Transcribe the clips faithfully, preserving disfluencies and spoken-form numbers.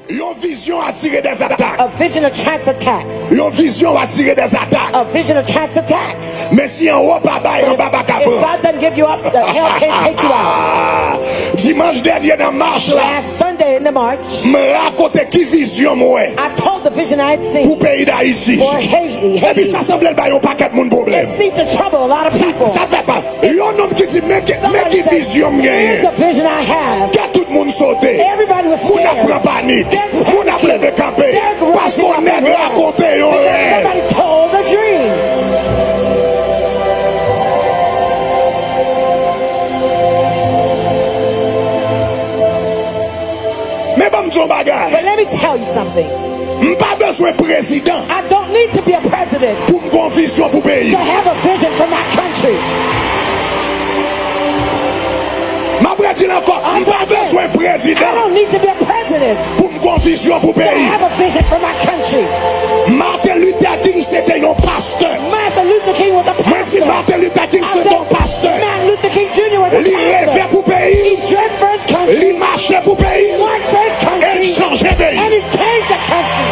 Yon vizyon atire dèzatak. A vision attracts attacks. Yon vizyon atire dèzatak. A vision attracts attacks. Men si anwo pa bay, anba pa ka If pran. God doesn't give you up, the hell can't take you out. Dimanch dènye nan mach la, Last Sunday in the march, m rakonte ki vizyon m wè I told the vision I had pou seen peyi Dayiti. for Haiti. Epi Haiti. Sa sanble l bay yon pakèt moun pwoblèm. It seemed to trouble a lot of Sa, people. Sa fè pa. Yon nonm ki di, men ki, men ki vizyon m Here's genyen. The vision I have. Kè tout moun sote. Everybody was Moun ap pran scared. Panik. They're Moun ap leve kanpe. They're rising Paske yon up and nèg running. Rakonte yon Because rèv. Somebody told the dream. Men ban m di yon bagay. But let me tell you something. M pa bezwen prezidan I don't need to be a president pou m gon vizyon pou peyi. To have a vision for my country. M ap redi l ankò. M pa bezwen I prezidan don't need to be a president pou m gon vizyon pou to peyi. Have a vision for my country. Martin Luther King se te yon pastè. Martin Luther King was a Mwen di pastor. Martin Luther King I se te yon said, pastè. Martin Luther King Junior was a Li reve pastor. Pou peyi. He dreamed for his Li country. Mache pou peyi. He worked for his E l country. Chanje peyi. And he changed the country.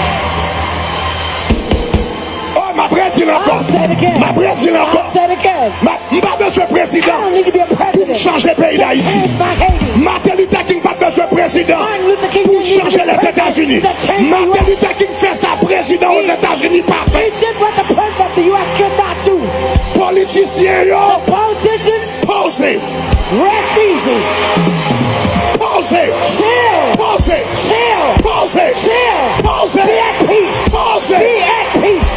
Oh, m ap redi l ankò. I'll say it again. M ap redi l ankò. I'll say it again. M ap- M pa bezwen I prezidan don't need to be a pou m president. Chanje peyi To Dayiti. Change my Haiti. Martin Luther King pa t bezwen prezidan Martin Luther King pou didn't need to chanje be president Lèzetazini. to change the Martin U S. Luther King fè sa prezidan Ozetazini pa fè. He did what the president of the U S could not do. Politisyen yo The politicians poze. Rest easy. Poze. Chill. Poze. Chill. Poze. Chill. Poze. Be at peace. Poze. Be at peace.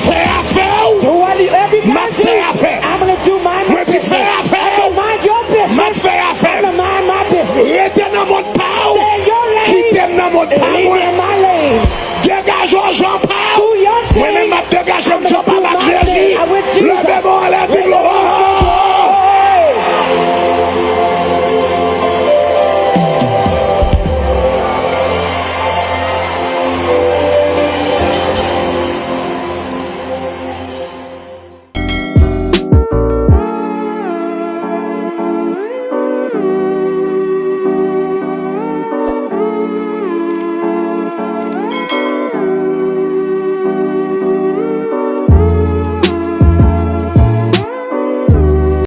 Fè afè w. Do what you every M ap fè afè. I'm gonna do my Mwen di fè business. Afè I'm w. gonna mind your business. M ap fè afè. I'm gonna mind my business. Rete nan mond pa w. Stay in your lane. Kite m nan mond pa Leave mwen. In my lane. Degaje w jan